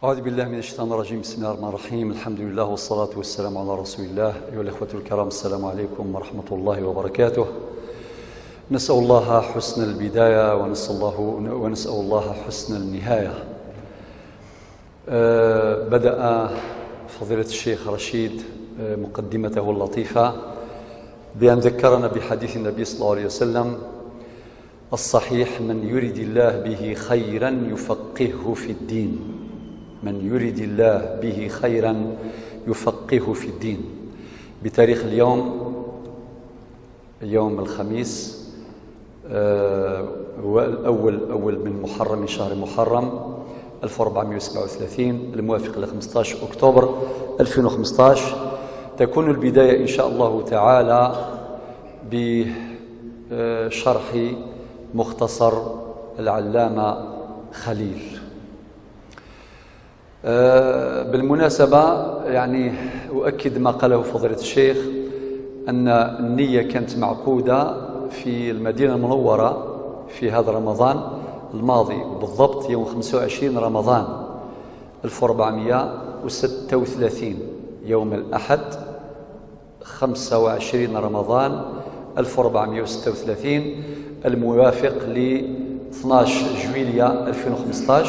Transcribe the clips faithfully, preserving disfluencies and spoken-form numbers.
أعوذ بالله من الشيطان الرجيم. بسم الله الرحمن الرحيم. الحمد لله والصلاة والسلام على رسول الله. أيها الإخوة الكرام، السلام عليكم ورحمة الله وبركاته. نسأل الله حسن البداية ونسأل الله، ونسأل الله حسن النهاية. آه، بدأ فضيلة الشيخ رشيد، آه، مقدمته اللطيفة بأن ذكرنا بحديث النبي صلى الله عليه وسلم الصحيح: "من يرد الله به خيرا يفقهه في الدين". من يرد الله به خيرا يفقهه في الدين. بتاريخ اليوم، يوم الخميس، آه، هو الأول، أول من محرم، من شهر محرم ألف وأربعمية وسبعة وثلاثين، الموافق ل خمسطاش أكتوبر ألفين وخمسطاش. تكون البداية إن شاء الله تعالى بشرح مختصر العلامة خليل. آه، بالمناسبة، يعني، أؤكد ما قاله فضيلة الشيخ، أن النية كانت معقودة في المدينة المنورة في هذا رمضان الماضي، بالضبط يوم خمسة وعشرين رمضان ألف وأربعمية وستة وثلاثين، يوم الأحد، خمسة وعشرين رمضان ألف وأربعمية وستة وثلاثين، الموافق ل اثناش جويلية ألفين وخمسطاش،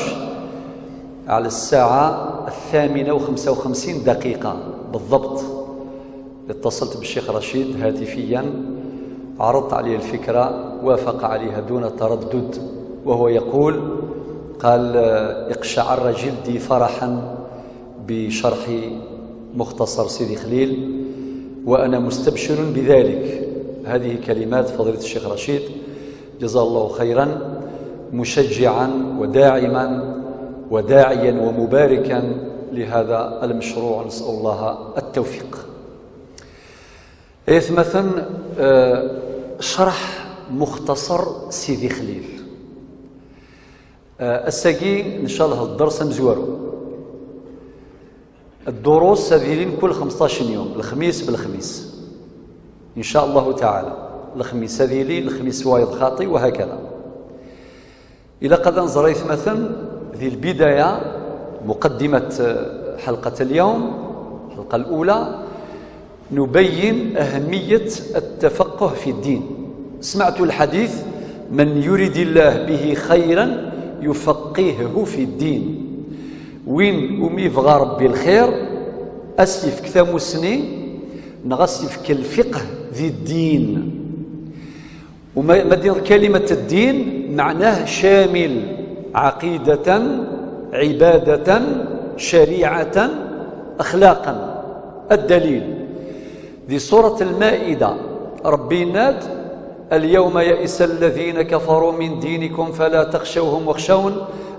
على الساعة الثامنة وخمسة وخمسين دقيقة بالضبط. اتصلت بالشيخ رشيد هاتفيا، عرضت عليه الفكرة، وافق عليها دون تردد، وهو يقول، قال: "اقشعر جلدي فرحا بشرح مختصر سيدي خليل، وأنا مستبشر بذلك". هذه كلمات فضيلة الشيخ رشيد، جزاه الله خيرا، مشجعا وداعما وداعيا ومباركا لهذا المشروع، نسأل الله التوفيق. Aytmaten, آه، شرح مختصر سيدي خليل. آه، الساقي إن شاء الله الدرس مزوارو. الدروس هذه لين كل خمسطاش يوم، الخميس بالخميس. إن شاء الله تعالى. الخميس هذه لين، الخميس وايض خاطي، وهكذا. إلا قد نزريت مثلا ذي البداية، مقدمة، آه، حلقة اليوم، الحلقة الأولى، نبين أهمية التفقه في الدين. سمعت الحديث: "من يرد الله به خيرا يفقهه في الدين". Win umi yebɣa Rebbi lxir, a s-yefk tamussni, neɣ a s-yefk lfiqh di ddin. وما ما دير كلمة الدين معناه شامل، عقيدة، عبادة، شريعة، أخلاقا. الدليل: ذي سورة المائدة، ربي ناد: "اليوم يئس الذين كفروا من دينكم فلا تخشوهم واخشون،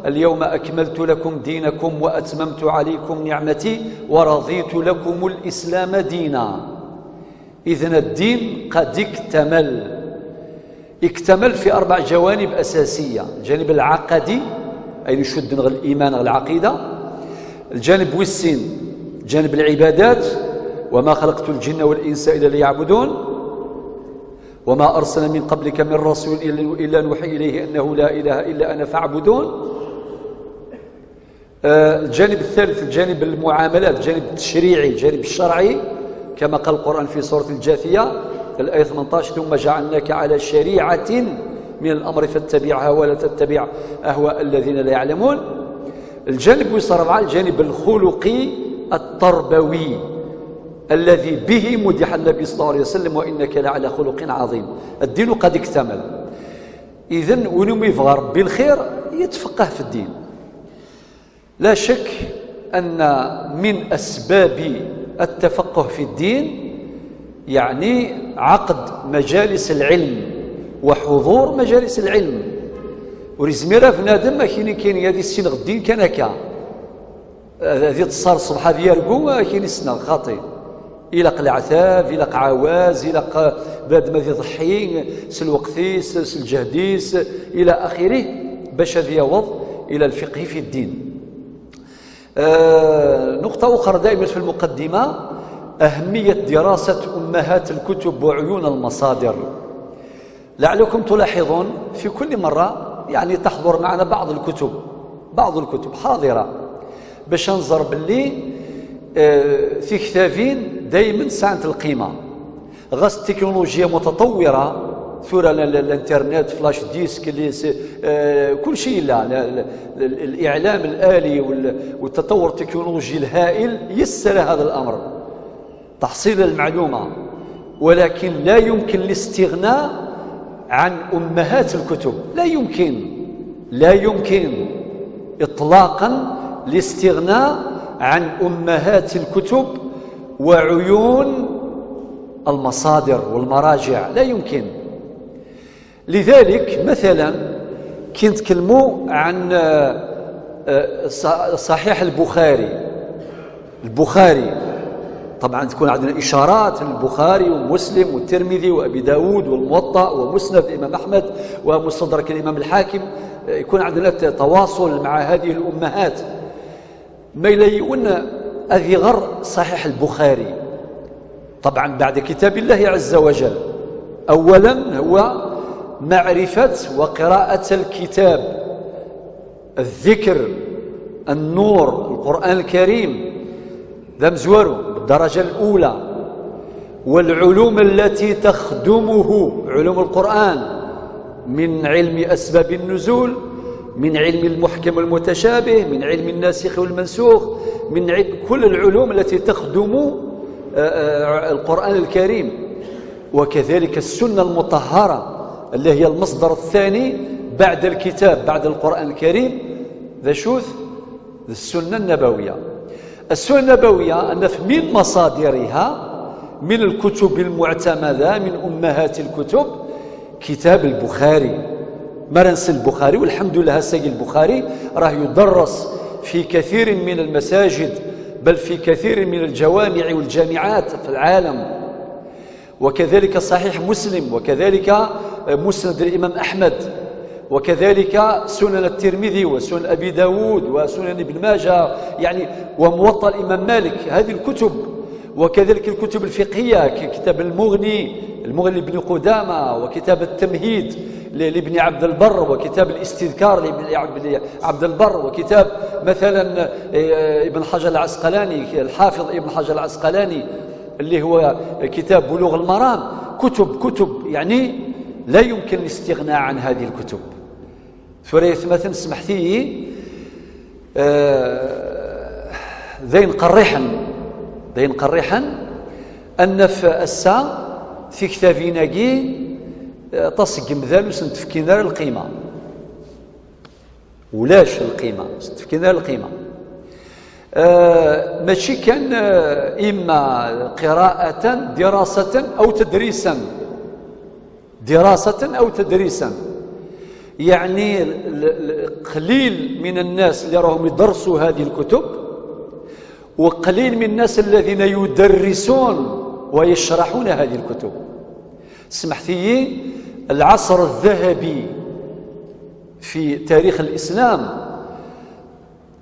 اليوم أكملت لكم دينكم وأتممت عليكم نعمتي ورضيت لكم الإسلام دينا". إذن الدين قد اكتمل، اكتمل في أربع جوانب أساسية: الجانب العقدي، أي نشد نغ الإيمان، نغ العقيدة، الجانب والسين، جانب العبادات: "وما خلقت الجن والإنس إلا ليعبدون، وما أرسلنا من قبلك من رسول إلا، إلا نوحي إليه أنه لا إله إلا أنا فاعبدون". آه، الجانب الثالث، الجانب المعاملات، الجانب التشريعي، الجانب الشرعي، كما قال القرآن في سورة الجاثية، الآية ثمنطاش: "ثم جعلناك على شريعة من الأمر فاتبعها ولا تتبع أهواء الذين لا يعلمون". الجانب ويصير ربعة، الجانب الخلقي التربوي الذي به مدح النبي صلى الله عليه وسلم: "وإنك لعلى خلق عظيم". الدين قد اكتمل. إذن ونوم يبغى ربي الخير يتفقه في الدين. لا شك أن من أسباب التفقه في الدين، يعني، عقد مجالس العلم وحضور مجالس العلم. ورزميرا بنادم ما كاين، كاين يا دي السين غدين كان هكا. هذه تصار الصبح هذه يرقو، كاين السنة خاطي. إلا قلعتاب، إلا قعواز، إلا ق-، بعد ما يضحي، سلوقتيس، سلجهديس، إلى آخره، باش هذه يوض إلى الفقه في الدين. آه، نقطة أخرى دائمًا في المقدمة، أهمية دراسة أمهات الكتب وعيون المصادر. لعلكم تلاحظون في كل مرة، يعني، تحضر معنا بعض الكتب، بعض الكتب حاضرة، Bac ad nẓer belli, eh, tiktabin daymen sɛant lqima. Ɣas teknolojiya mutaṭawwira, tura la, la, l'internet, flash disk, les, eh, كل شيء لا, la, la, la, الإعلام الآلي وال-, والتطور التكنولوجي الهائل يسر هذا الأمر. تحصيل المعلومة، ولكن لا يمكن الاستغناء عن أمهات الكتب. لا يمكن، لا يمكن إطلاقا الاستغناء عن أمهات الكتب وعيون المصادر والمراجع. لا يمكن. لذلك مثلا كي نتكلموا عن، آه، آه، ص-، صحيح البخاري، البخاري طبعا تكون عندنا إشارات للبخاري ومسلم والترمذي وأبي داود والموطأ ومسند الإمام أحمد ومستدرك الإمام الحاكم، آه، يكون عندنا ت-، تواصل مع هذه الأمهات. ما إلا يون أذي غر صحيح البخاري، طبعا بعد كتاب الله عز وجل، أولا هو معرفة وقراءة الكتاب، الذكر، النور، القرآن الكريم، ذا مزوارو بالدرجة الأولى، والعلوم التي تخدمه، علوم القرآن، من علم أسباب النزول، من علم المحكم والمتشابه، من علم الناسخ والمنسوخ، من علم كل العلوم التي تخدم، آه، آه، القرآن الكريم. وكذلك السنة المطهرة اللي هي المصدر الثاني بعد الكتاب، بعد القرآن الكريم، ذا شوث السنة النبوية. السنة النبوية أن من مصادرها، من الكتب المعتمدة، من أمهات الكتب، كتاب البخاري. مرنس البخاري، والحمد لله هسه البخاري راه يدرس في كثير من المساجد، بل في كثير من الجوامع والجامعات في العالم. وكذلك صحيح مسلم، وكذلك مسند الإمام أحمد، وكذلك سنن الترمذي وسنن أبي داود وسنن ابن ماجه، يعني، وموطأ الإمام مالك، هذه الكتب. وكذلك الكتب الفقهية ككتاب المغني، المغني لابن قدامة، وكتاب التمهيد ل-، لابن عبد البر، وكتاب الاستذكار لابن عبد، عبد البر، وكتاب مثلا، آه، ابن حجر العسقلاني، الحافظ ابن حجر العسقلاني، اللي هو كتاب بلوغ المرام. كتب، كتب، يعني، لا يمكن الاستغناء عن هذه الكتب. ثريثمة سمحتي، آه، ذين قريحا، ذين قريحا أن في السا في كتابيناكي، آه، تصقم ذا سنتفكينا القيمة. ولاش القيمة، سنتفكينا القيمة. آه، ماشي كان، آه، إما قراءة، دراسة أو تدريسا. دراسة أو تدريسا. يعني ال-، ال-، قليل من الناس اللي راهم يدرسوا هذه الكتب، وقليل من الناس الذين يدرسون ويشرحون هذه الكتب. سمحتي، العصر الذهبي في تاريخ الإسلام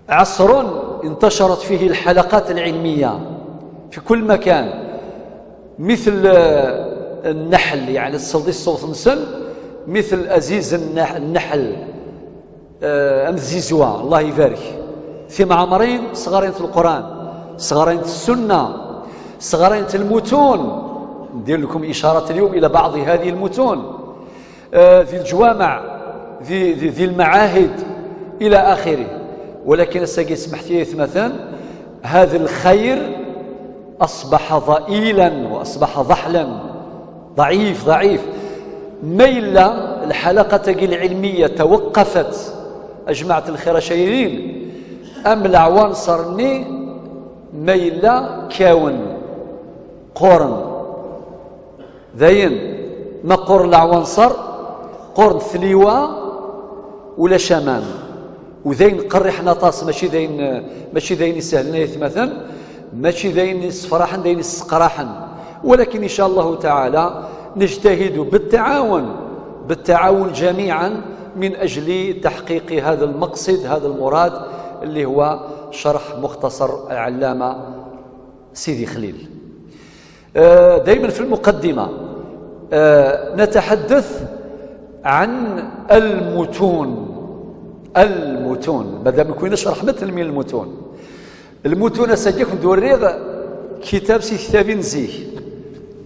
عصر انتشرت فيه الحلقات العلمية في كل مكان، مثل، آه، النحل، يعني تصلدي الصوت نسن، مثل أزيز النح-، النحل، آه، أم الزيزوة، الله يبارك. في معمرين صغارين في القرآن، صغارين في السنة، صغارين في المتون. ندير لكم إشارة اليوم إلى بعض هذه المتون. آه، ذي الجوامع، ذي، ذي، ذي المعاهد، إلى آخره. ولكن الساقي سمحتي مثلا، هذا الخير أصبح ضئيلا وأصبح ضحلا، ضعيف، ضعيف. ما إلا الحلقة العلمية توقفت، أجمعت الخير شيرين، أم العوانصر ني ما إلا كاون قرن. داين ما قرن العوانصر، قرن ثليوة ولا شمام. وداين قريحنا طاس، ماشي داين، ماشي داين يسهلنا يتمثل، ماشي داين يسفراحن، داين يسقراحن. ولكن إن شاء الله تعالى نجتهد بالتعاون، بالتعاون جميعا من أجل تحقيق هذا المقصد، هذا المراد، اللي هو شرح مختصر العلامة سيدي خليل. آه، دايما في المقدمة، آه، نتحدث عن المتون. المتون، مادام كوين نشرح متن من المتون. Lmutun, ass-agi ad kent-d-wriɣ kitab si tektabin n zik.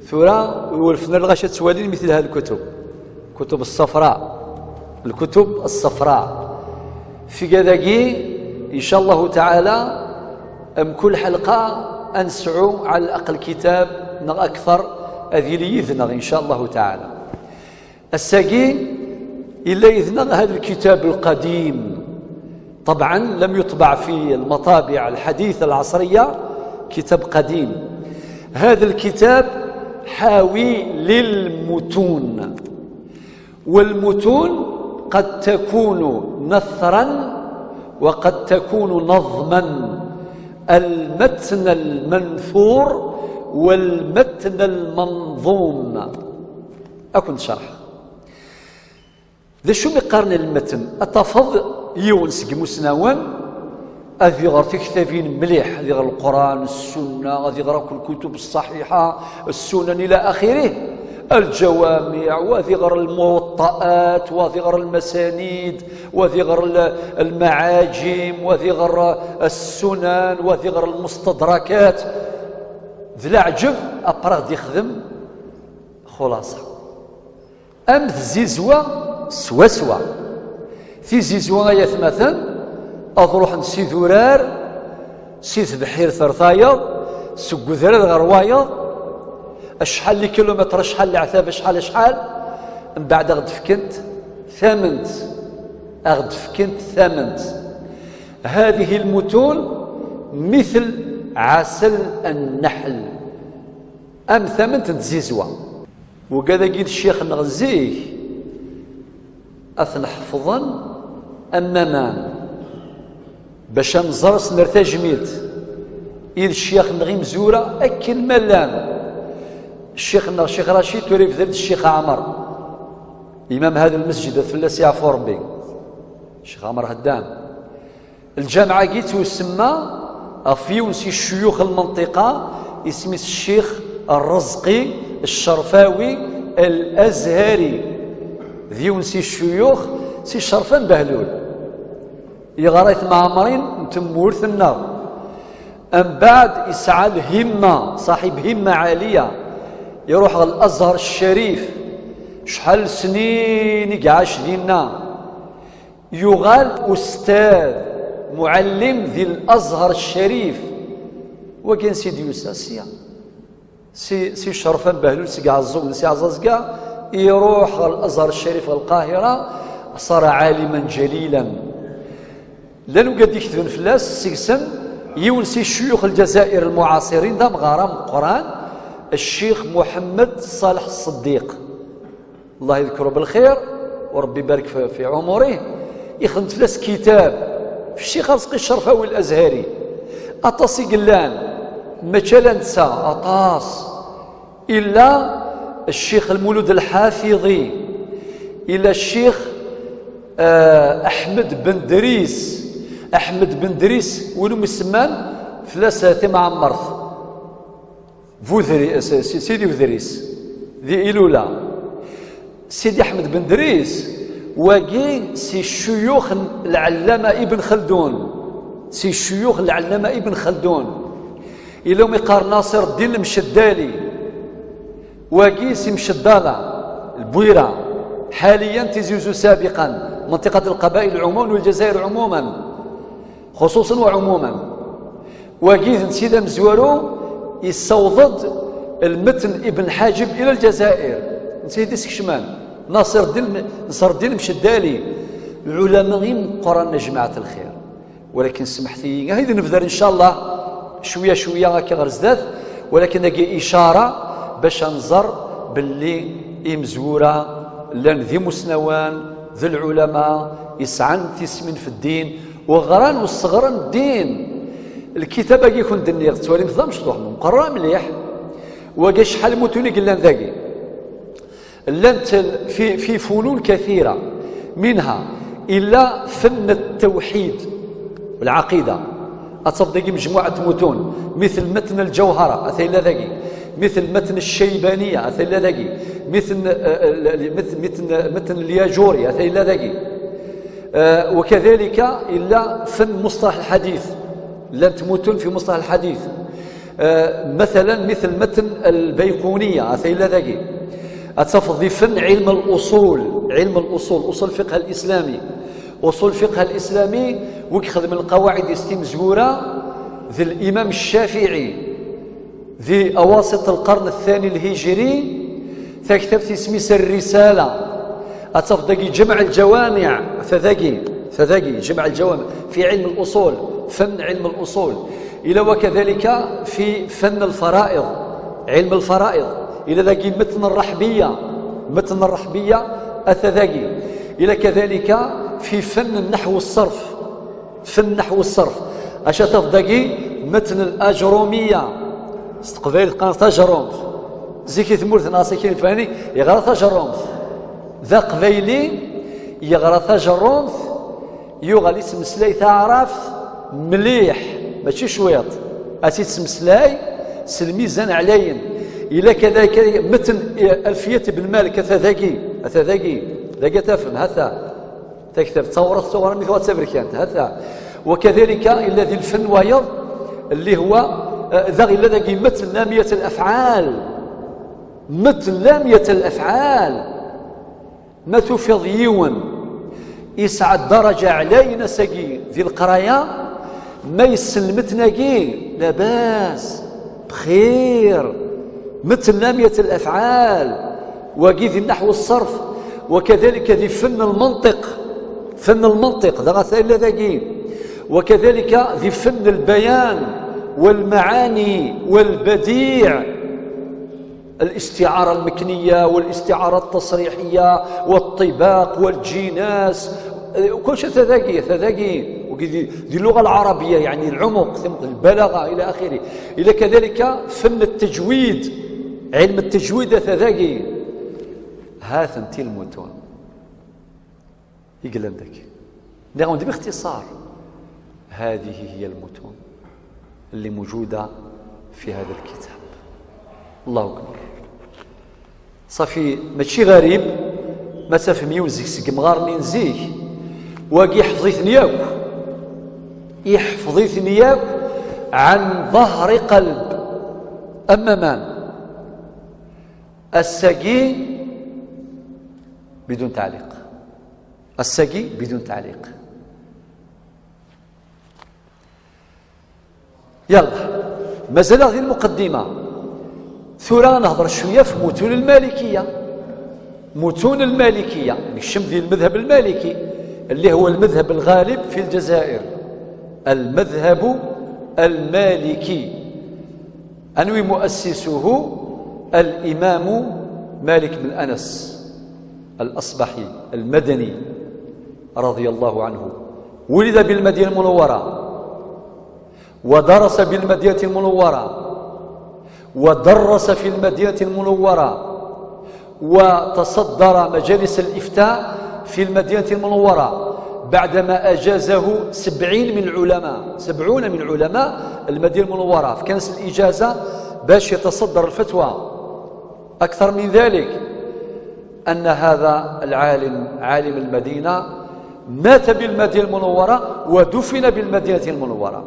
Tura, ur fnal ɣac ad twalin mi telha lkutub. Kutub ṣṣafra. Lkutub ṣṣafra. Tigad-agi, in ca Allahu taɛala, mkul ḥelqa ad nesɛu ɛala laqel kitab neɣ akteṛ ad yili yid-neɣ, in ca Allahu taɛala. Ass-agi yella yid-neɣ هذا الكتاب القديم. طبعا لم يطبع في المطابع الحديثة العصرية، كتاب قديم. هذا الكتاب حاوي للمتون، والمتون قد تكون نثرا وقد تكون نظما. المتن المنثور والمتن المنظوم. Ad kent-cerḥeɣ. D acu mi qqaren lmetn? Ad tafeḍ yiwen seg imusnawen ad iɣer tiktabin mliḥ, ad iɣer Lquran, Ssunna, ad iɣer akk lkutub ṣṣaḥiḥa, Ssunan ila axirih, الجوامع, wa ad iɣer lmuwaṭṭaat, wa ad iɣer lmasanid, wa ad iɣer l-, lmaɛajim, wa ad iɣer Ssunan, wa ad iɣer lmustadrakat. D leɛǧeb, après ad ixdem xulaṣa. Am tzizwa swaswa. Tizizwa, ay atmaten, ad ruḥen s idurar, si tebḥirt ar tayeḍ, seg udrar ɣer wayeḍ, acḥal n kilumitr, acḥal leɛtab, acḥal, acḥal, mbeɛd ad ɣ-d-fkent tament, ad ɣ-d-fkent tament. هذه المتون مثل عسل النحل. Am tament n tzizwa. Wigad-agi d ccix-nneɣ zik, ad ten-ḥefḍen am aman, bac ad nẓer, ad s-nerr tajmilt i ccix-nneɣ imezwura akken ma llan. Ccix-nneɣ, Ccix Racid, tura yebdel-d Ccix Ɛmer, imam hada lmesǧid, ad fell-as yeɛfu Rebbi, Ccix Ɛmer Heddam. Lǧameɛ-agi yettwasemma ɣef yiwen si ccuyux n lmenṭiqa, isem-is Ccix Rrezqi Ccerfawi Al-Azhari. D yiwen si ccuyux, si Ccerfan Behlul. Yeɣra i tmeɛmrin n tmurt-nneɣ. Mbeɛd, yesɛa lhimma, ṣaḥib himma ɛaliya. Iruḥ ɣer Lazhar Ccarif. Cḥal n snin i iɛac dinna. Yuɣal ustad, muɛellim di Lazhar Ccarif. Wagi ansi d-yusa? Sya. Si, si Ccerfan Behlul, seg Ɛeẓẓug, si Ɛeẓẓazga, iruḥ ɣer Lazhar Ccarif ɣer Lqahira, صار عالما جليلا. Llan wigad d-iketben fell-as, seg-sen yiwen si ccuyux n Lezzayer lmuɛaṣirin, d amɣar ameqqran, Ccix Muḥemmed Ṣaleḥ Ṣeddiq. Allah yedkeṛ belxir, u Ṛebbi ibarek fi, fi ɛumuṛih, ixdem fell-as kitab, fi Ccix Arezqi Ccerfawi Al-Azhari. Aṭas i yellan, mačči ala netta, aṭas. Illa Ccix Lmulud Lḥafiḍi, illa Ccix, eh, Aḥmed Ben Dris. Aḥmed Ben Dris, win umi semman fell-as Timɛemmert. Budri-, s-, s-, Sidi Udris, di Ilula. Sidi Ḥmed Ben Dris, wagi si ccuyux n Lɛellama Ibn Xeldun. Si ccuyux n Lɛellama Ibn Xeldun. Illa umi qqaren Naṣir Ddin Lemceddali. Wagi si Mceddala, Lbwira. حاليا Tizi Uzzu سابقا، منطقة القبائل عموما والجزائر عموما. خصوصا وعموما. Wagi d netta i d amezwaru, yessaweḍ-d lmetn Ibn Ḥajib ila Lezzayer. Netta i d-iskecmen. Naṣir Ddin, Naṣir Ddin Mceddali. Lɛulama imeqqranen, a jmaɛat lxir. Walakin semḥet-iyi, ahi d nebder, ncallah, cwiya, cwiya akka ɣer zdat, walakin dagi icara bac ad nẓer belli imezwura llan d imusnawan, d lɛulama, yesɛan tismin f ddin, u ɣran u sseɣren ddin. Lkitab-agi i kent-d-nniɣ, tettwalim-t d amecṭuḥ, meqqer mliḥ. Wagi acḥal n mutun i yellan dagi. Llant fi, fi funun kathira, minha illa fenn ttawḥid, lɛaqida. Ad tafeḍ dagi mejmuɛa n tmutun, mitl metn Lǧawhara, ata yella dagi, mitl metn Ccaybaniya, ata yella dagi, mitl, eh, eh, mitl, mitl, metn Lyajuri, ata yella dagi. Eh, wa kadalika illa fenn musṭalaḥ lḥadit. Llant mutun fi mustalah al-hadith. Eh, mathalan, mithl matn al-Bayquniya, ata yella dagi. Ad tafeḍ di fenn ilm al-usul, ilm al-usul, usul fiqh al-islami. Usul fiqh al-islami, wi ixedmen lqawaɛid-is timezwura, d l-Imam Ccafiɛi, di awasit al-qarn al-thani al-hijri, taktabt isem-is Ar-Risala. Ad tafeḍ dagi Ǧamɛ al-Ǧawamiɛ, ta dagi, ta dagi, Ǧamɛ al-Ǧawamiɛ, fi ilm al-usul, fenn ilm al-usul. Ila wa kadhalika fi fenn al-fara'id, ilm al-fara'id. Ila dagi Matn ar-Raḥbiya, Matn ar-Raḥbiya, ata dagi. Ila kadhalika fi fenn an-naḥw was-ṣṣarf, fenn an-naḥw was-ṣṣarf. Acu tafeḍ dagi? Matn al-Ajrumiya. S teqbaylit qqaren tajrumt. Zik i tmurt n Aṣikin Lfani, yeɣra tajrumt. D aqbayli, yeɣra tajrumt, yuɣal yettmeslay taɛrabt mliḥ, mačči cwiṭ. Ad tt-yettmeslay s lmizan ɛlayen. Ila kadhalika matn Alfiyat ibn Malik, ata dagi, ata dagi, dagi ad tafem, hata. Taktabt d tawraɣt, tawraɣt mi tuɣal d taberkant, hata. Wa kadhalika illa di lfenn wayeḍ, اللي هو, eh, daɣ illa dagi matn Lamiyat al-afɛal. Matn Lamiyat al-afɛal. Ma tufiḍ yiwen yesɛa ddaraǧa ɛlayen ass-agi di leqraya, ma yessen lmetn-agi, labas, bxir. Matn Lamiyat al-afɛal, wagi di nnaḥw ṣṣerf, wa kadhalika di fenn lmenṭiq, fenn lmenṭiq, dɣa ata yella dagi, wa kadhalika di fenn lbayan, walmaɛani, walbadiɛ. الاستعارة المكنية والاستعارة التصريحية والطباق والجناس، كلشي ata dagi, ata dagi. وكي دي، دي اللغة العربية، يعني العمق، البلاغة إلى آخره. إلى كذلك فن التجويد، علم التجويد ata dagi. هاثنتي المتون. يقلن داك. نعم، باختصار، هذه هي المتون اللي موجودة في هذا الكتاب. الله أكبر. صافي، ماشي غريب، ما تفهم يوزك سق مغار من زيك. واقي حفظيتني ياك، يحفظيتني ياك عن ظهر قلب. أما من؟ السقي بدون تعليق. السقي بدون تعليق. يلا، مازال غير المقدمة. ثورة نهضر شوية في متون المالكية. متون المالكية، نكشم ذي المذهب المالكي، اللي هو المذهب الغالب في الجزائر. المذهب المالكي. أنوي مؤسسه الإمام مالك بن أنس الأصبحي المدني رضي الله عنه. ولد بالمدينة المنورة، ودرس بالمدينة المنورة، ودرس في المدينة المنورة، وتصدر مجالس الإفتاء في المدينة المنورة بعدما أجازه سبعين من العلماء، سبعون من علماء المدينة المنورة، فكانت الإجازة باش يتصدر الفتوى. أكثر من ذلك، أن هذا العالم، عالم المدينة، مات بالمدينة المنورة ودفن بالمدينة المنورة.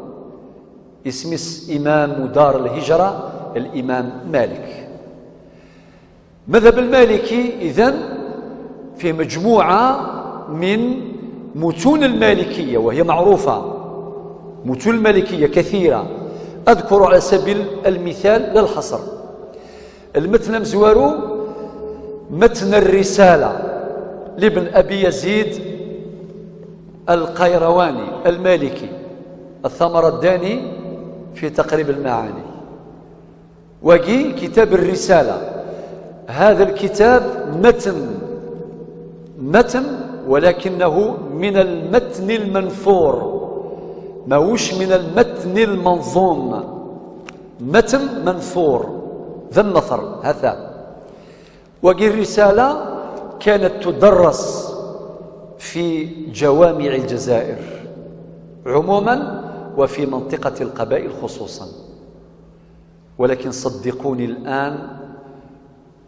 اسم إمام دار الهجرة الإمام مالك. مذهب المالكي إذن فيه مجموعة من متون المالكية، وهي معروفة، متون المالكية كثيرة، أذكر على سبيل المثال لا الحصر. المتن أمزوارو متن الرسالة لابن أبي يزيد القيرواني المالكي، الثمر الداني في تقريب المعاني. واقي كتاب الرسالة. هذا الكتاب متن، متن، ولكنه من المتن المنثور، ماهوش من المتن المنظوم. متن منثور، ذا النثر هذا. واقي الرسالة كانت تدرس في جوامع الجزائر عموما، وفي منطقة القبائل خصوصا. ولكن صدقوني الآن،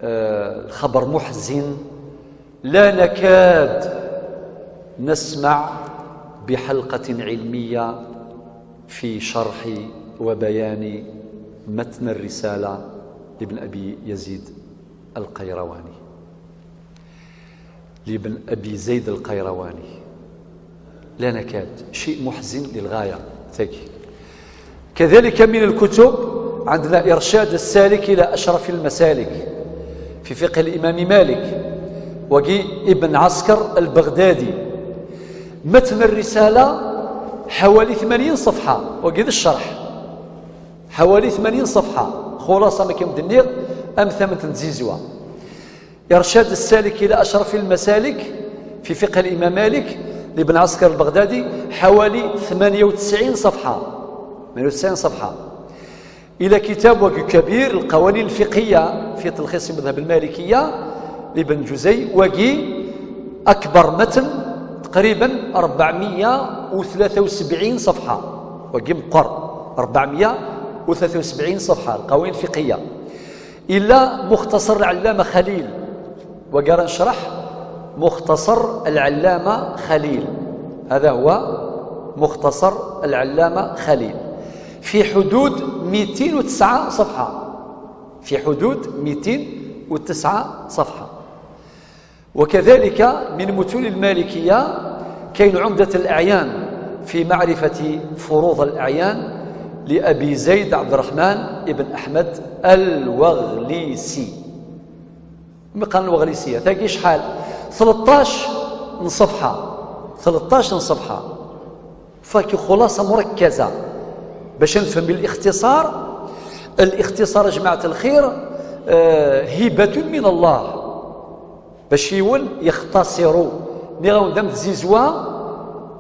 آه، الخبر محزن، لا نكاد نسمع بحلقة علمية في شرح وبيان متن الرسالة لابن أبي يزيد القيرواني، لابن أبي زيد القيرواني. لا نكاد، شيء محزن للغاية. تاكي. كذلك من الكتب عندنا إرشاد السالك إلى أشرف المسالك في فقه الإمام مالك، وقي ابن عسكر البغدادي. متن الرسالة حوالي ثمانين صفحة، وقيد الشرح حوالي ثمانين صفحة، خلاصة ما كيمدنيغ أم ثمن تنزيزوا. إرشاد السالك إلى أشرف المسالك في فقه الإمام مالك لابن عسكر البغدادي حوالي ثمانية وتسعين صفحة، ثمانية وتسعين صفحة. إلى كتاب وقي كبير القوانين الفقهية في تلخيص مذهب المالكية لابن جزي، وقي أكبر متن تقريبا أربعمية وثلاثة وسبعين صفحة، وقي مقر أربعمية وثلاثة وسبعين صفحة القوانين الفقهية. إلى مختصر العلامة خليل، وقرا نشرح مختصر العلامة خليل. هذا هو مختصر العلامة خليل في حدود ميتين وتسعة صفحة، في حدود ميتين وتسعة صفحة. وكذلك من متون المالكية كاين عمدة الأعيان في معرفة فروض الأعيان لأبي زيد عبد الرحمن بن أحمد الوغليسي. مقال الوغليسية تاقي شحال؟ ثلطاش صفحة، ثلطاش صفحة. فكي خلاصة مركزة باش نفهم بالاختصار. الاختصار يا جماعة الخير، آه، هبة من الله. باش يون يختصروا. ني غاون دام تزيزوا،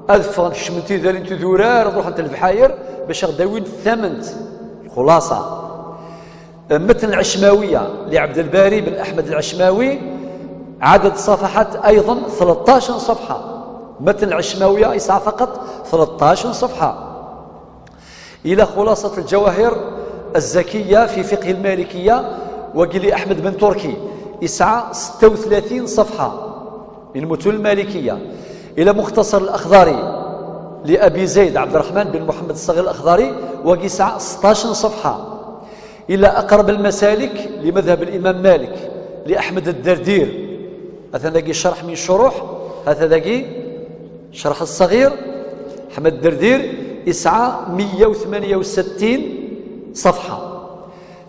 أذفغ شمنتي ذالين تذورار، روح أنت البحاير، باش غداوين ثمنت. الخلاصة. متن العشماوية لعبد الباري بن أحمد العشماوي، عدد صفحات أيضا ثلطاش صفحة. متن العشماوية يسعى فقط ثلطاش صفحة. إلى خلاصة الجواهر الزكية في فقه المالكية، وقيلي أحمد بن تركي، يسعى ستة وثلاثين صفحة من متون المالكية. إلى مختصر الأخضري لأبي زيد عبد الرحمن بن محمد الصغير الأخضري، وقيسعى ستاش صفحة. إلى أقرب المسالك لمذهب الإمام مالك لأحمد الدردير، هذا ذاك الشرح من الشروح، هذا ذاك الشرح الصغير، أحمد الدردير، يسعى مية وثمانية وستين صفحة.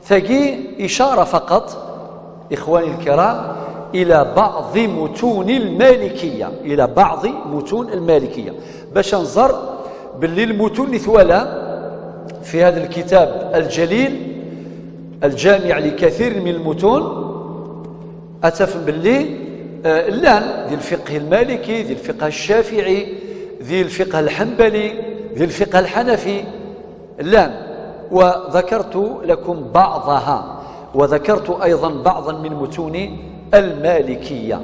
ثقي إشارة فقط، إخواني الكرام، إلى بعض متون المالكية، إلى بعض متون المالكية، باش نزر باللي المتون نثوالا في هذا الكتاب الجليل الجامع لكثير من المتون، أتفهم باللي، آه، لان ذي الفقه المالكي، ذي الفقه الشافعي، ذي الفقه الحنبلي، ذي الفقه الحنفي، لان. وذكرت لكم بعضها، وذكرت أيضا بعضا من متون المالكية.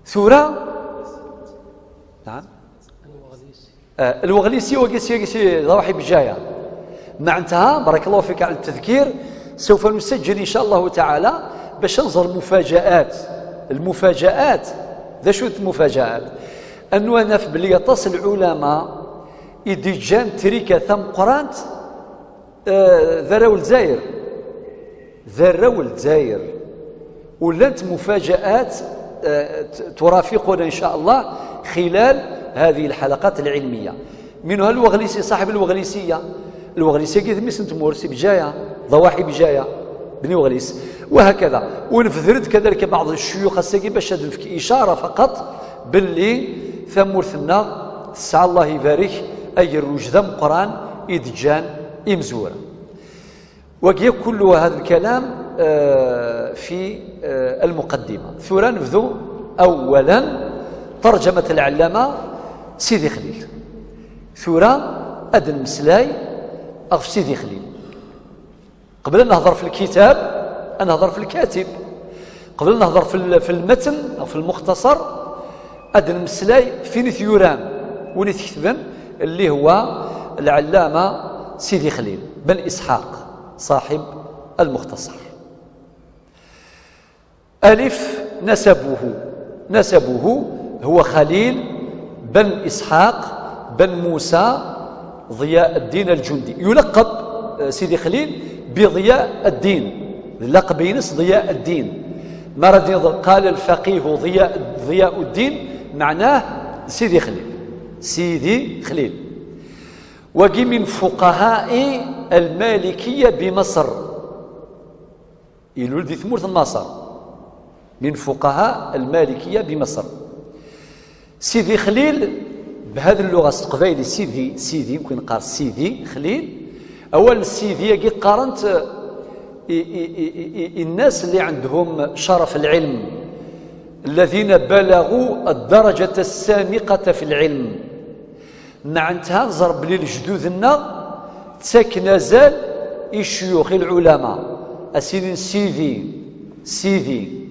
ثورة. نعم. آه، الوغليسي وقيسي، قيسي ضواحي بجاية. معناتها، بارك الله فيك على التذكير، سوف نسجل إن شاء الله تعالى باش نزر المفاجآت. المفاجآت، ذا شو المفاجآت؟ أنه أنا في بلي يتصل العلماء إدي جان تريكة ثم قرانت، آه، ذا راو الجزائر. ذا راو الجزائر. ولانت مفاجآت، آه، ت-، ترافقنا إن شاء الله خلال هذه الحلقات العلمية. منها الوغليسي، صاحب الوغليسية. الوغليسية كي ذميس انت مورسي بجاية، ضواحي بجاية، بني وغليس. وهكذا. ونفذرد كذلك بعض الشيوخ الساقي باش هاد نفك إشارة فقط باللي ثمورثنا تسعى الله يبارك أي الرجدة مقران إدجان إمزورة. وقي كل هذا الكلام، آه، في، آه، المقدمة. ثورة نبذو أولا ترجمة العلامة سيدي خليل. ثورة أدن مسلاي أغف سيدي خليل. قبل أن نهضر في الكتاب، أنا نهضر في الكاتب. قبل أن نهضر في ال-، في المتن أو في المختصر، أدن مسلاي فين ثيوران، وين تكتبن، اللي هو العلامة سيدي خليل بن إسحاق صاحب المختصر. ألف نسبه، نسبه هو خليل بن إسحاق بن موسى Ḍiya Ddin Al-Ǧundi. Yulaqab, eh, Sidi Xlil bi Ḍiya Ddin. D laqab-ines Ḍiya Ddin. Mi ara d-niniḍ qal lfaqih Ḍiya, Ḍiya Ddin, meɛnah Sidi Xlil. Sidi Xlil. Wagi min fuqaha'i al-Malikiyya bi Maṣr. Ilul di tmurt n Maṣer. Min fuqaha al-Malikiyya bi Maṣr. Sidi Xlil, bhad lluɣa s teqbaylit, Sidi, Sidi, mumkin neqqar Sidi Xlil. Awal n Sidi-agi qqaren-t i, i, i, i, i, i nnas li ɛendhum caraf lɛilm, الذين بلغوا الدرجة السامقة في العلم. Meɛnetha, nẓer belli lejdud-nneɣ ttaken azal i ccuyux, i lɛulama, a s-inin Sidi, Sidi.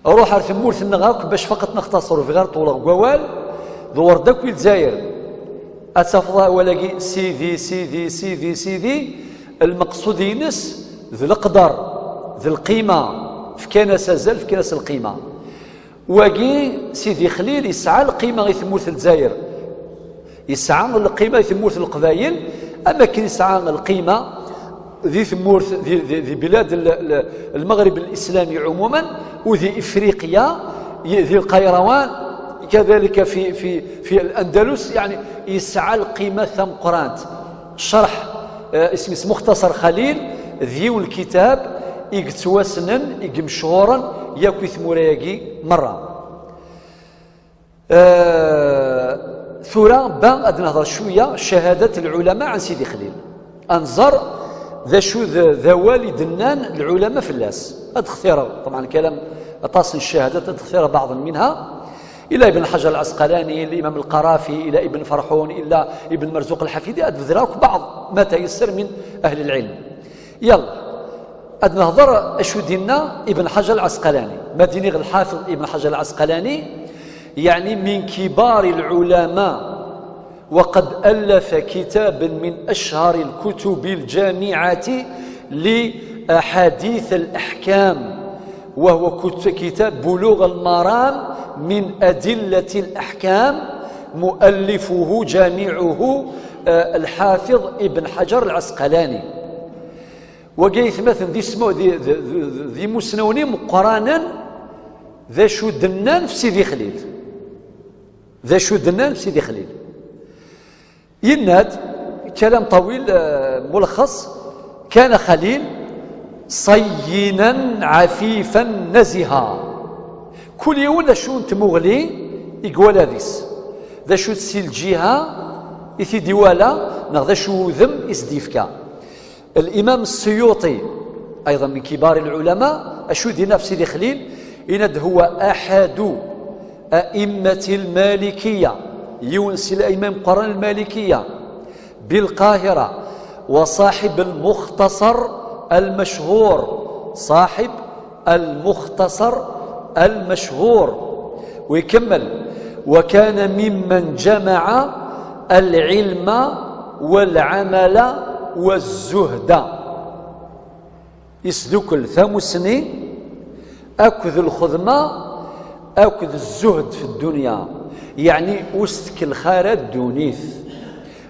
Ruḥ ar tmurt-nneɣ akk, bac faqat nextaṣer, ur bɣiɣ ara ṭewleɣ deg wawal, dewwer-d akk i Lezzayer. Ad tafeḍ awal-agi, Sidi, Sidi, Sidi, Sidi, lmeqsud-ines d leqder, d lqima, fkan-as azal, fkan-as lqima. Wagi, Sidi Xlil yesɛa lqima i tmurt n Lezzayer, yesɛa lqima i tmurt n Leqbayel, am akken yesɛa lqima di tmurt, di, di, di bilad l-, l-, Lmeɣrib Lislami ɛumuman, u di Ifriqya, i-, di Lqayrawan, kadalika fi, fi, fi Landalus, yeɛni yesɛa lqima tameqqrant. Ccerḥ, eh, isem-is Muxtasar Xalil, d yiwen lkitab i yettwassnen, i imechuren yakk i tmura-agi merra. Eh, tura ba ad nehder cwiya cahadat lɛulama ɛan Sidi Xlil. Ad nẓer d acu d, d awal i d-nnan lɛulama fell-as. Ad xtireɣ, ṭebɛen, kalam aṭas n ccahadat, ad xtireɣ baɛḍ minha. Ila Ibn Ḥajar Lɛesqalani, ila Imam Lqarafi, ila Ibn Ferḥun, ila Ibn Merzuq Lḥafidi, ad bedreɣ akk baɛḍ ma tayesser min ahli lɛilm. Yalla, ad nehder acu d-inna Ibn Ḥajar Lɛesqalani. Ma d-iniɣ Lḥafiḍ Ibn Ḥajar Lɛesqalani, yeɛni min kibari lɛulama, وقد ألف كتابا من أشهر الكتب الجامعة لأحاديث الأحكام، وهو كت-، كتاب بلوغ المرام من أدلة الأحكام، مؤلفه جامعه، آه، الحافظ ابن حجر العسقلاني. Wagi aytmaten d ismu-, d, d, d, d imusnawen imeqqranen d acu d-nnan f Sidi Xlil. D acu d-nnan f Sidi Xlil. Yenna-d, kalam ṭawil, eh, mulxeṣ, كان خليل صينا عفيفا نزها. Kul yiwen d acu n tmuɣli i iwala deg-s. D acu-tt si lǧiha i t-id-iwala, neɣ d acu udem i s-d-yefka. Limam Ssuyuṭi, ayḍen min kibari lɛulama, acu d-yenna f Sidi Xlil? Yenna-d: هو أحد أئمة المالكية, yiwen si laima imeqqranen n lmalikiya, بالقاهرة, وصاحب المختصر المشهور, صاحب المختصر المشهور. ويكمل: وكان ممن جمع العلم والعمل والزهد. Isdukkel tamussni akked lxedma akked zzuhd f ddunya, yeɛni ur s-tkellex ara ddunit.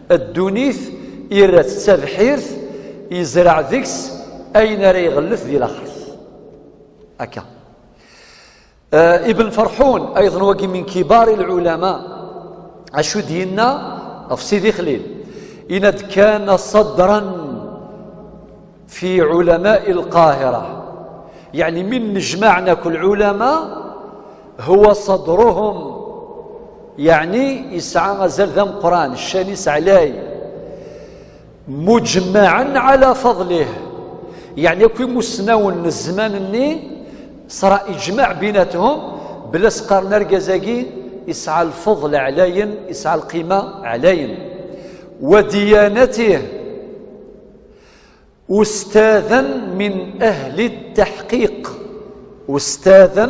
Ddunit irra-tt d tabḥirt, yezreɛ deg-s ayen ara iɣellet di laxert. Akka. Eh, Ibn Ferḥun, ayḍen wagi min kibari lɛulama, acu d-yenna ɣef Sidi Xlil? Yenna-d: كان صدرا في علماء القاهرة. Yeɛni, mi nnejmaɛen akk lɛulama, هو صدرهم. Yeɛni, yesɛa azal d ameqqran, ccan-is ɛlay. مجمعا على فضله. Yeɛni, akk imusnawen n zzman-nni, ṣra iǧmaɛ binatehum, bla s-qqaren argaz-agi yesɛa lfeḍl ɛlayen, yesɛa lqima ɛlayen. وديانته. أستاذا من أهل التحقيق. أستاذا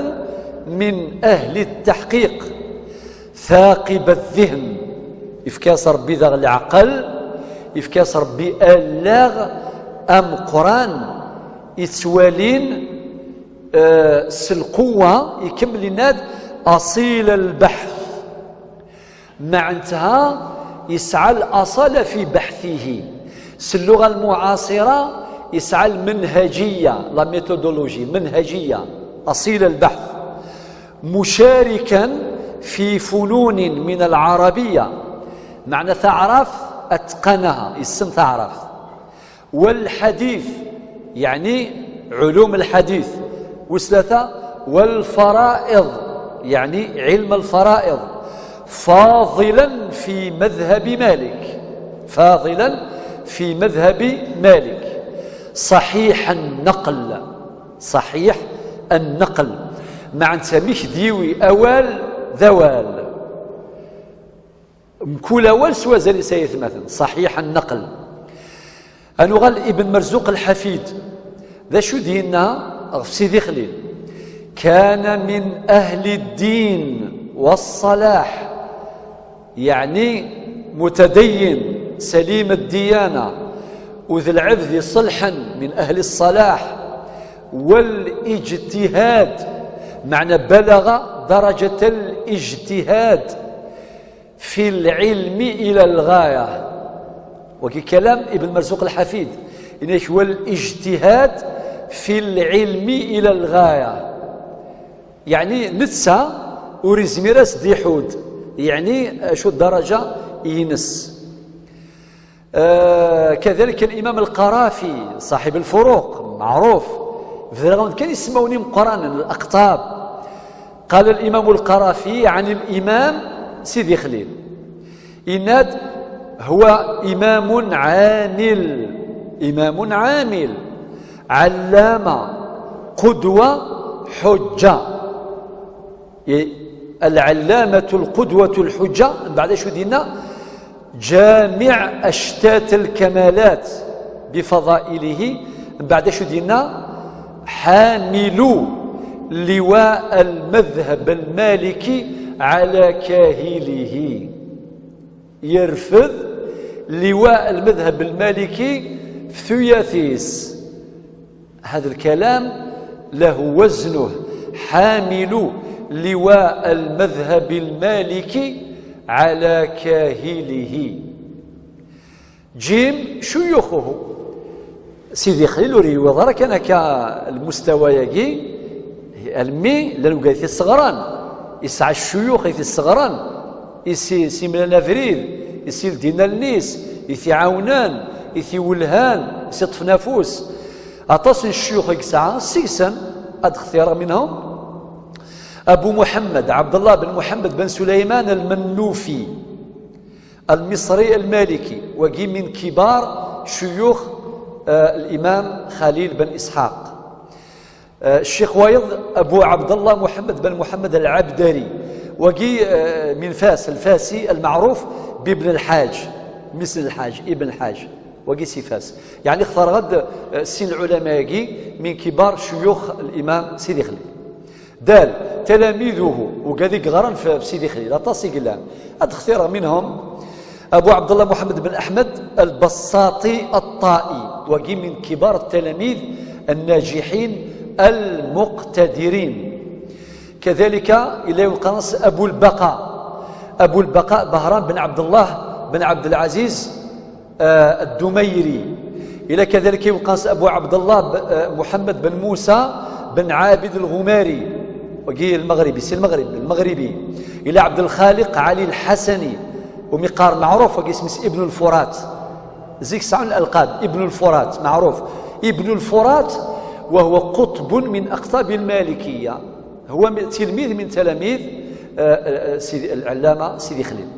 من أهل التحقيق. ثاقب الذهن. Yefka-yas Ṛebbi daɣ leɛqel, yefka-yas Ṛebbi allaɣ ameqqran, yettwalin, eh, s lquwwa, ikemmel yenna-d: أصيل البحث. Meɛnetha, يسعى الأصالة في بحثه. سلوغ المعاصرة يسعى المنهجية، la méthodologie، منهجية، أصيل البحث. مشاركا في فنون من العربية، معنى تعرف أتقنها، يسم تعرف. والحديث، يعني علوم الحديث. وثلاثة، والفرائض، يعني علم الفرائض. فاضلا في مذهب مالك، فاضلا في مذهب مالك. صحيح النقل، صحيح النقل. معناتها مش ديوي أوال ذوال. Mkul awal s wazal-is ay atmaten, صحيح النقل. Ad nuɣal Ibn Merzuq Lḥafid, d acu d-yenna ɣef Sidi Xlil? كان من أهل الدين والصلاح، يعني متدين سليم الديانة، وذ العبد صلحا من أهل الصلاح والاجتهاد، معنى بلغ درجة الاجتهاد في العلم إلى الغاية. Wagi kalam Ibn Merzuq Lḥafid, yenna-k: والاجتهاد في العلم إلى الغاية. يعني netta ur izmir ad s-d-iḥud, يعني acu ddaraja-ines. آه، كذلك الإمام القرافي صاحب الفروق معروف، bderɣ-awen-d kan ismawen imeqqranen, الأقطاب. قال الإمام القرافي عن الإمام Sidi Xlil, yenna-d: هو إمام عامل، إمام عامل، علامة، قدوة، حجة. العلامة القدوة الحجة، من بعد شو دينا؟ جامع أشتات الكمالات بفضائله، من بعد شو دينا؟ حامل لواء المذهب المالكي على كاهله. يرفذ لواء المذهب المالكي في ثياثيس. هذا الكلام له وزنه، حامل لواء المذهب المالكي على كاهله. جيم شيوخه. Sidi Xlil ur yewwiḍ ara kan akka lmustawa-agi, almi llan wigad i t-isseɣran, yesɛa ccuyux i t-isseɣran, i s-, i s-imlan abrid, i s-ildin allen-is, i t-iɛawnen, i t-iwellhen, i s-iṭṭfen afus. Aṭas n ccuyux i yesɛa, seg-sen ad xtireɣ منهم أبو محمد عبد الله بن محمد بن سليمان المنوفي المصري المالكي، wagi من كبار شيوخ, آه، الإمام خليل بن إسحاق. آه، الشيخ وايض أبو عبد الله محمد بن محمد العبدري، wagi, آه، من فاس، الفاسي المعروف بابن الحاج، مثل الحاج، ابن الحاج، wagi si Fas. يعني اختار غد, آه، سين العلماء من كبار شيوخ الإمام سيدي خليل. دال، تلاميذه، وكذلك غران في, في سيدي خليل، aṭas i yellan. Ad xtireɣ منهم أبو عبد الله محمد بن أحمد البساطي الطائي، wagi من كبار التلاميذ الناجحين المقتدرين. كذلك إلى يقنص أبو البقاء، أبو البقاء بهران بن عبد الله بن عبد العزيز آه، الدميري. إلى كذلك يقاس أبو عبد الله ب-, آه، محمد بن موسى بن عابد الغماري، وقي المغربي، سي المغرب، المغربي. إلى عبد الخالق علي الحسني، ومقار معروف، وقي اسمه ابن الفرات. زيك سعون الألقاب، ابن الفرات معروف. ابن الفرات، وهو قطب من أقطاب المالكية، هو م-, تلميذ من تلاميذ, آه، آه، سيدي العلامة سيدي خليل.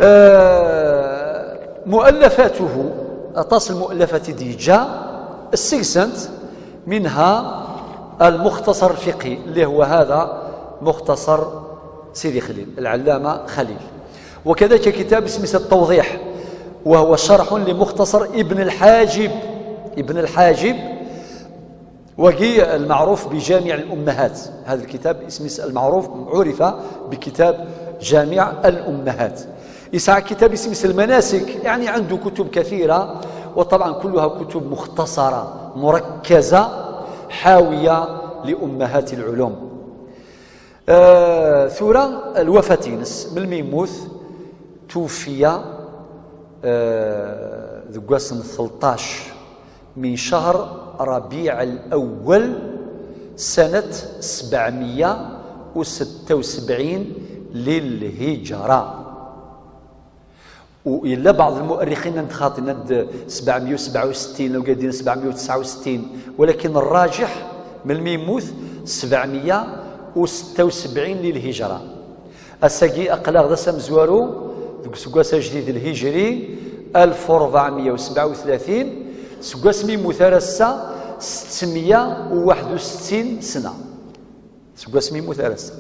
آه، مؤلفاته، aṭas المؤلفات i d-yeǧǧa, seg-sent منها المختصر الفقهي اللي هو هذا مختصر سيدي خليل، العلامة خليل. وكذلك كتاب اسمه التوضيح، وهو شرح لمختصر ابن الحاجب، ابن الحاجب، وقي المعروف بجامع الأمهات. هذا الكتاب اسمه المعروف، عرف بكتاب جامع الأمهات. يسعى كتاب اسمه المناسك، يعني عنده كتب كثيرة، وطبعا كلها كتب مختصرة مركزة حاوية لأمهات العلوم. آه، ثورة الوفاة ينس من الميموت Tufiya, eh, deg wass n tleṭṭac min cahṛ Rabiɛ Lawwal, sanat sebɛemya u setta u sebɛin lilhijra. U yella baɛḍ lmu'errixin n txaṭi, nnan-d sebɛemya u sebɛa u settin, wigad-in sebɛemya u tesɛa u settin, walakin rrajiḥ, melmi yemmut, sebɛemya u setta u sebɛin lilhijra. Ass-agi aql-aɣ d ass amezwaru deg useggas ajdid lhijri, alef u ṛebɛemya u sebɛa u tlatin, seg wasmi yemmut ar ass-a, settemya u waḥed u settin sna. Seg wasmi yemmut ar ass-a.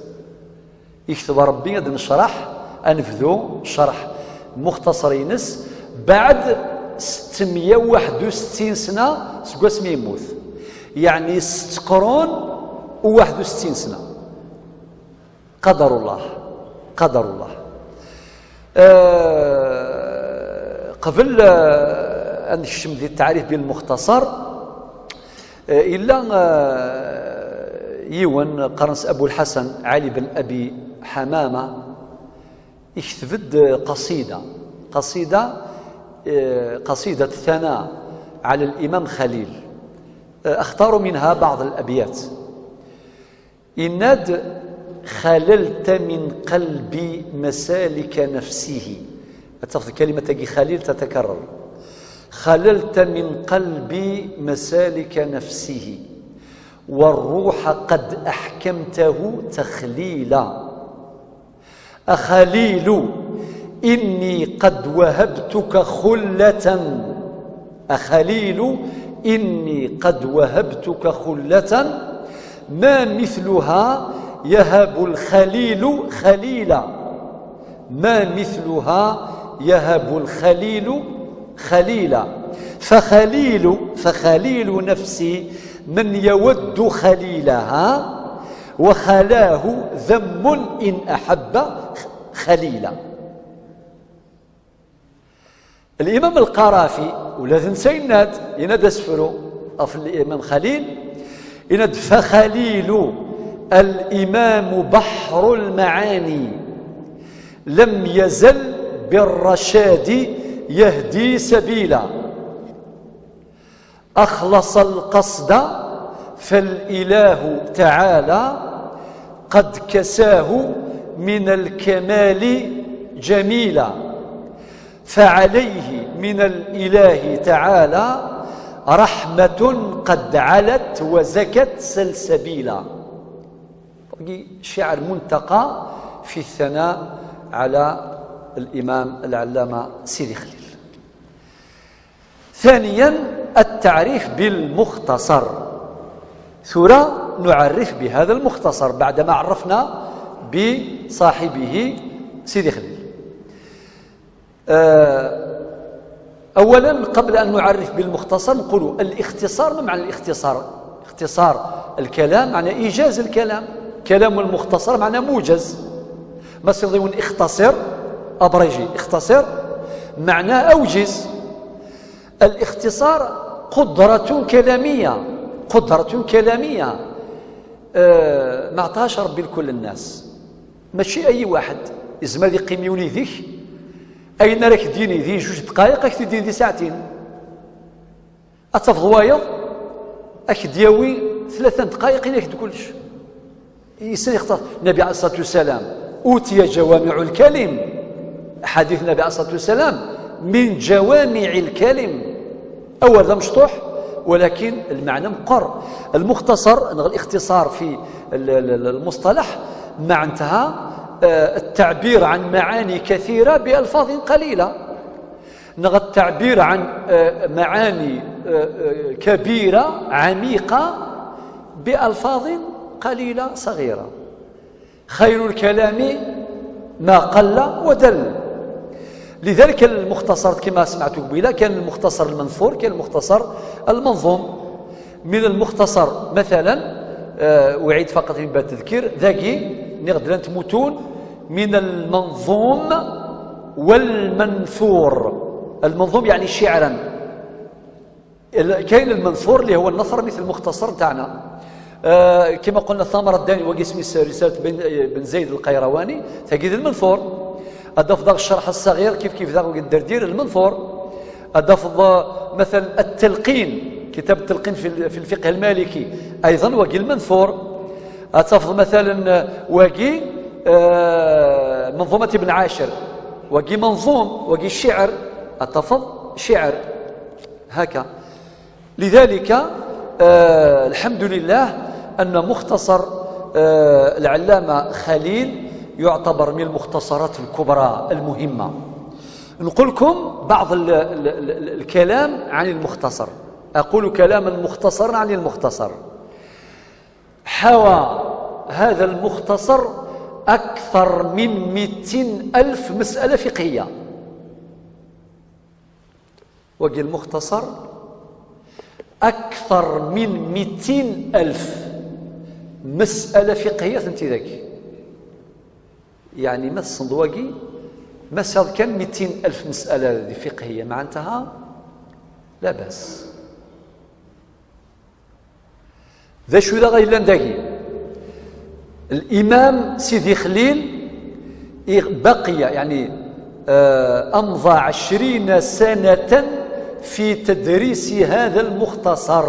Yekteb Ṛebbi ad necṛeḥ, ad nebdu ccerḥ muxtaṣer-ines, beɛd settemya u waḥed u settin sna seg wasmi yemmut. Yeɛni sett qrun u waḥed u settin sna. Qadarullah. Qadarullah. Eh, qbel, eh, ad nekcem di ttaɛrif bil muxtaṣer, eh, yella, eh, yiwen qqaren-s Abu Lḥasan Ɛli ben Abi Ḥamama, yekteb-d qasida, qasida, eh, qasida ثناء على الإمام خليل. Eh, أختار منها بعض الأبيات. Yenna-d: خللت من قلبي مسالك نفسه. Ad tafeḍ kalimat-agi xalil tatakarrar. خللت من قلبي مسالك نفسه، والروح قد أحكمته تخليلا. أخليل إني قد وهبتك خلة، أخليل إني قد وهبتك خلة، ما مثلها يهب الخليل خليلا، ما مثلها يهب الخليل خليلا، فخليل، فخليل نفسي من يود خليلها، وخلاه ذم إن أحب خليلا. Limam Lqarafi, ula d netta yenna-d, yenna-d asefru ɣef Limam Xalil, yenna-d: فخليل الإمام بحر المعاني، لم يزل بالرشاد يهدي سبيلا. أخلص القصد فالإله تعالى قد كساه من الكمال جميلا، فعليه من الإله تعالى رحمة قد علت وزكت سلسبيلا. شعر منتقى في الثناء على الإمام العلامة سيدي خليل. ثانيا، التعريف بالمختصر. Tura نعرف بهذا المختصر بعدما عرفنا بصاحبه سيدي خليل. آه، أولا، قبل أن نعرف بالمختصر، نقول الاختصار. ما معنى الاختصار؟ اختصار الكلام معنى إيجاز الكلام. كلام المختصر معنى موجز. Ma s-yenniḍ i yiwen اختصر، abrégé، اختصر، معناه أوجز. الاختصار قدرة كلامية، قدرة كلامية، آه، ما عطاهاش ربي لكل الناس. ماشي أي واحد يزمر يقيم يونيديك، أين راك ديني ذي جوج دقائق، راك تدين ذي ساعتين. Ad tafeḍ wayeḍ, ad k-d-yawi tlata n ddqayeq, yenna-k-d kullec. Yessen yextar. Nabi alayhi ṣṣalatu wassalam, أوتي جوامع الكلم. Ḥadit Nabi alayhi ṣṣalatu wassalam, من جوامع الكلم. Awal d amecṭuḥ, walakin lmeɛna meqqer. Lmuxtasar, neɣ lixtisar fi l-, l-, l-, lmuṣṭalaḥ, معناتها, eh, التعبير عن معاني كثيرة بألفاظ قليلة. Neɣ التعبير عن, eh, معاني, eh, eh, كبيرة عميقة بألفاظ قليلة صغيرة. خير الكلام ما قل ودل. لذلك المختصر كما سمعتوا قبيلة، كان المختصر المنثور، كان المختصر المنظوم. من المختصر مثلا, eh, أعيد فقط من باب التذكير, dagi, نغدلنت متون من المنظوم والمنثور. المنظوم يعني شعرا. ال-، كاين المنثور اللي هو النثر مثل المختصر تاعنا. آه، كما قلنا الثمرة الداني وقسم رسالة بن، بن زيد القيرواني، تجد المنثور. Ad tafeḍ daɣ Ccerḥ Ṣṣaɣir, kif kif daɣ wagi Dderdir, Lmenthur. Ad tafeḍ, eh, مثلا التلقين، كتاب التلقين في ال-، في الفقه المالكي، أيضا wagi Lmenthur. Ad tafeḍ مثلا, eh, wagi, eh, منظومة ابن عاشر، wagi منظوم، wagi شعر، ad tafeḍ شعر. هكا. لذلك، آه، الحمد لله أن مختصر، آه، العلامة خليل يعتبر من المختصرات الكبرى المهمة. نقول لكم بعض ال-، ال-، ال-، ال-، الكلام عن المختصر. أقول كلاما مختصرا عن المختصر. حوى هذا المختصر أكثر من مئتين ألف مسألة فقهية. Wagi المختصر أكثر من مئتين ألف مسألة فقهية تنتي ذاك. يعني ما تصند واقي، ما صار كان مئتين ألف مسألة فقهية معناتها لا بأس. D acu i d aɣ yellan dagi? الإمام سيدي خليل إغ-، بقي، يعني، آه، أمضى عشرين سنة في تدريس هذا المختصر.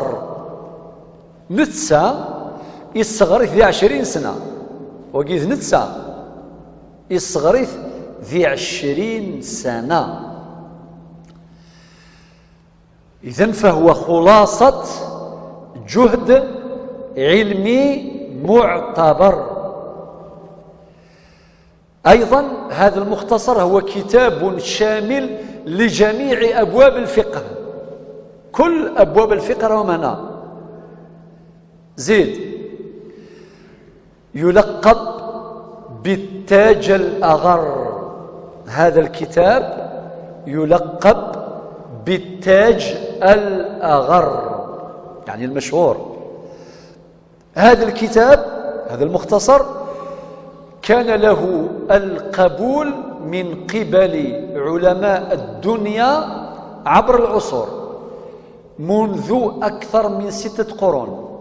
Netta isseɣr-it di ɛecrin sna. Wagi d netta isseɣr-it di ɛecrin sna. إذن فهو خلاصة جهد علمي معتبر. أيضا هذا المختصر هو كتاب شامل لجميع أبواب الفقه، كل أبواب الفقه راهم هنا. زيد، يلقب بالتاج الأغر. هذا الكتاب يلقب بالتاج الأغر، يعني المشهور. هذا الكتاب، هذا المختصر، كان له القبول من قبل علماء الدنيا عبر العصور، منذ أكثر من ستة قرون،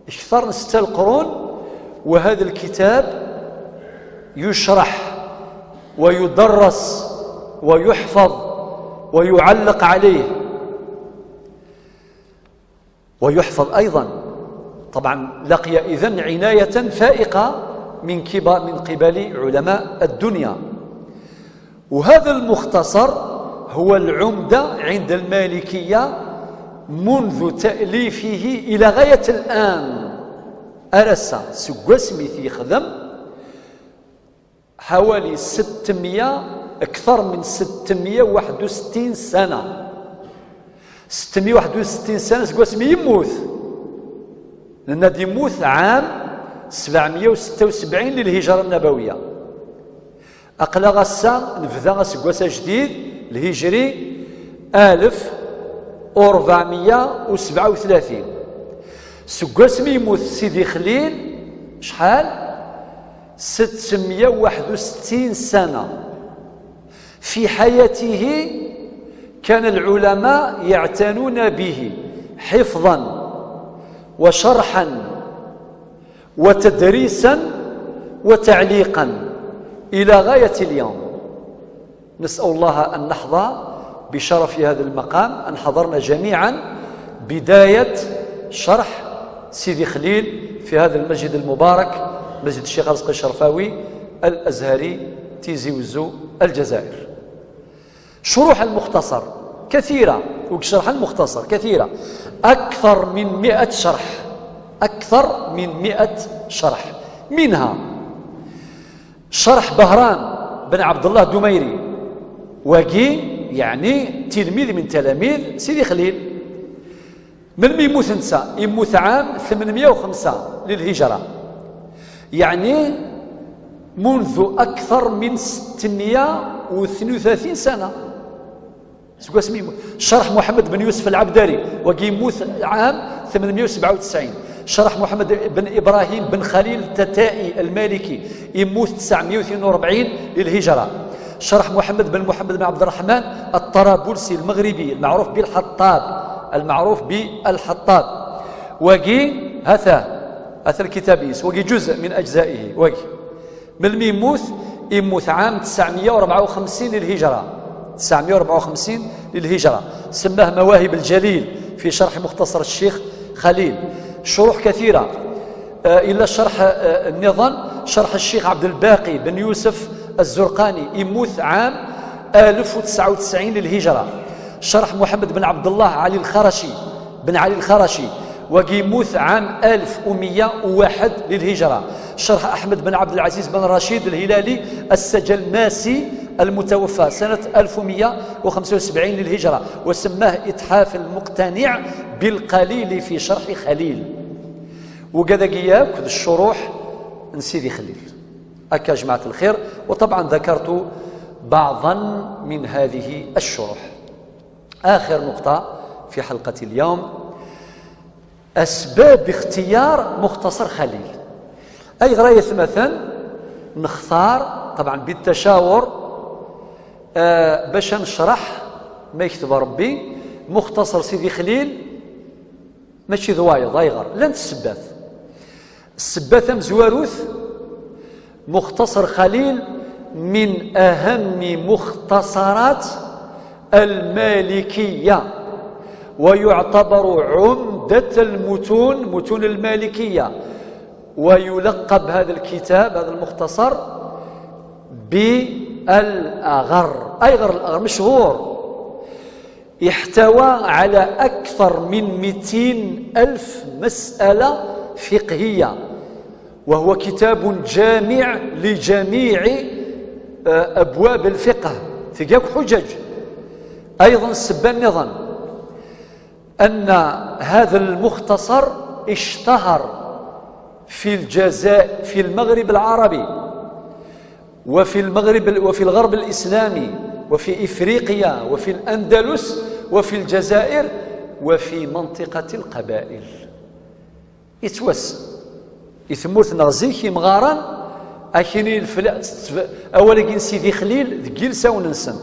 أكثر من ستة القرون، وهذا الكتاب يشرح ويدرس ويحفظ ويعلق عليه، ويحفظ أيضا. طبعا لقي إذن عناية فائقة من كبا-، من قبل علماء الدنيا. وهذا المختصر هو العمدة عند المالكية منذ تأليفه إلى غاية الآن. Ar ass-a, seg wasmi t-yexdem, حوالي ستمية، أكثر من ستمية وواحد وستين سنة. ستمية وواحد وستين سنة seg wasmi yemmut. Nenna-d yemmut عام سبعمية وستة وسبعين للهجرة النبوية. Aql-aɣ ass-a nebda aseggas ajdid, lhijri, ألف وربعمية وسبعة وثلاثين. Seg wasmi yemmut Sidi Xlil, acḥal? ستمية وواحد وستين سنة. في حياته كان العلماء يعتنون به حفظا وشرحا وتدريسا وتعليقا إلى غاية اليوم. نسأل الله أن نحظى بشرف هذا المقام، أن حضرنا جميعا بداية شرح سيدي خليل في هذا المسجد المبارك، مسجد الشيخ رزقي الشرفاوي الأزهري تيزي وزو الجزائر. شروح المختصر كثيرة، وشرح المختصر كثيرة، أكثر من مئة شرح، أكثر من مئة شرح، منها شرح بهرام بن عبد الله الدميري، wagi يعني تلميذ من تلاميذ سيدي خليل. Melmi yemmut netta? Yemmut عام ثمنمية وخمسة للهجرة، يعني منذ أكثر من ستمية واثنين وثلاثين سنة. Seg wasmi yemmut. شرح محمد بن يوسف العبدري، wagi yemmut عام ثمنمية وسبعة وتسعين. شرح محمد بن إبراهيم بن خليل التتائي المالكي، yemmut تسعمية واثنين وأربعين للهجرة. شرح محمد بن محمد بن عبد الرحمن الطرابلسي المغربي المعروف بالحطاب، المعروف بالحطاب. Wagi هذا، هذا الكتاب يس، wagi جزء من أجزائه، wagi. Melmi yemmut? يموت عام تسعمية وأربعة وخمسين للهجرة، تسعمية وأربعة وخمسين للهجرة. سماه مواهب الجليل في شرح مختصر الشيخ خليل. شروح كثيرة، آه، إلا شرح، آه، النظام، شرح الشيخ عبد الباقي بن يوسف الزرقاني، يموت عام ألف وتسعة وتسعين للهجرة. شرح محمد بن عبد الله علي الخرشي، بن علي الخرشي، وقيموت عام ألف ومية وواحد للهجرة. شرح أحمد بن عبد العزيز بن رشيد الهلالي السجلماسي المتوفى سنة ألف ومية وخمسة وسبعين للهجرة، وسماه إتحاف المقتنع بالقليل في شرح خليل. وكذا قياك الشروح نسيدي خليل. أكا جماعة الخير، وطبعا ذكرت بعضا من هذه الشروح. آخر نقطة في حلقة اليوم، أسباب اختيار مختصر خليل. أي غراية مثلا نختار، طبعا بالتشاور، آه، باش نشرح ما يكتب ربي، مختصر سيدي خليل، ماشي ذوايض، أيغر، لن تسبث. السبة تمزواروث، مختصر خليل من أهم مختصرات المالكية، ويعتبر عمدة المتون، متون المالكية، ويلقب هذا الكتاب، هذا المختصر، بالأغر. أيغر الأغر مشهور، احتوى على أكثر من مئتين ألف مسألة فقهية، وهو كتاب جامع لجميع، آه، أبواب الفقه، تجاك حجج. أيضا السبان نظام أن هذا المختصر اشتهر في الجزائر، في المغرب العربي، وفي المغرب، وفي الغرب الإسلامي، وفي إفريقيا، وفي الأندلس، وفي الجزائر، وفي منطقة القبائل. يتوس يتموت نغزيك يمغارا، أكيني الفلا-، أولي سيدي خليل ذقيل ساون نسن،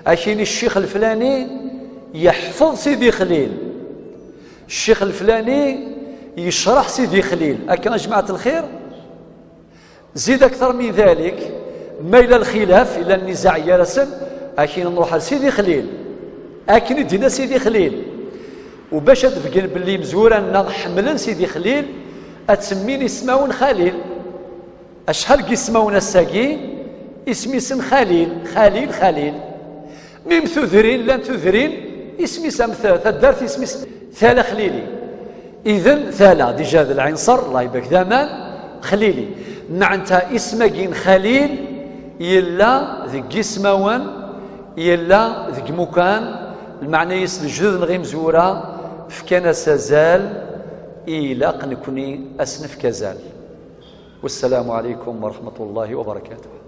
أكيني الشيخ الفلاني يحفظ سيدي خليل، الشيخ الفلاني يشرح سيدي خليل. أكا جماعة الخير، زيد أكثر من ذلك، ما إلى الخلاف، إلى النزاع يا رسم، أكين نروح لسيدي خليل، أكين دينا سيدي خليل. وباش تفقن باللي مزورا حملن سيدي خليل، أتسمين اسماون خليل. أشحال كي اسماون الساقي، اسمي سن خليل، خليل، خليل. ميم ثذرين، لان ثذرين، اسمي سام ث-، ثدرت اسمي س-، ثالة خليلي. إذن ثالة ديجا ذا العنصر، الله يبارك ذامان، خليلي. معناتها اسم كين خليل، يلا ذك اسماون، يلا ذك مكان، المعنى يس الجذ نغيم زورا، فكان سزال، إيلاق نكوني أسنف كزال. والسلام عليكم ورحمة الله وبركاته.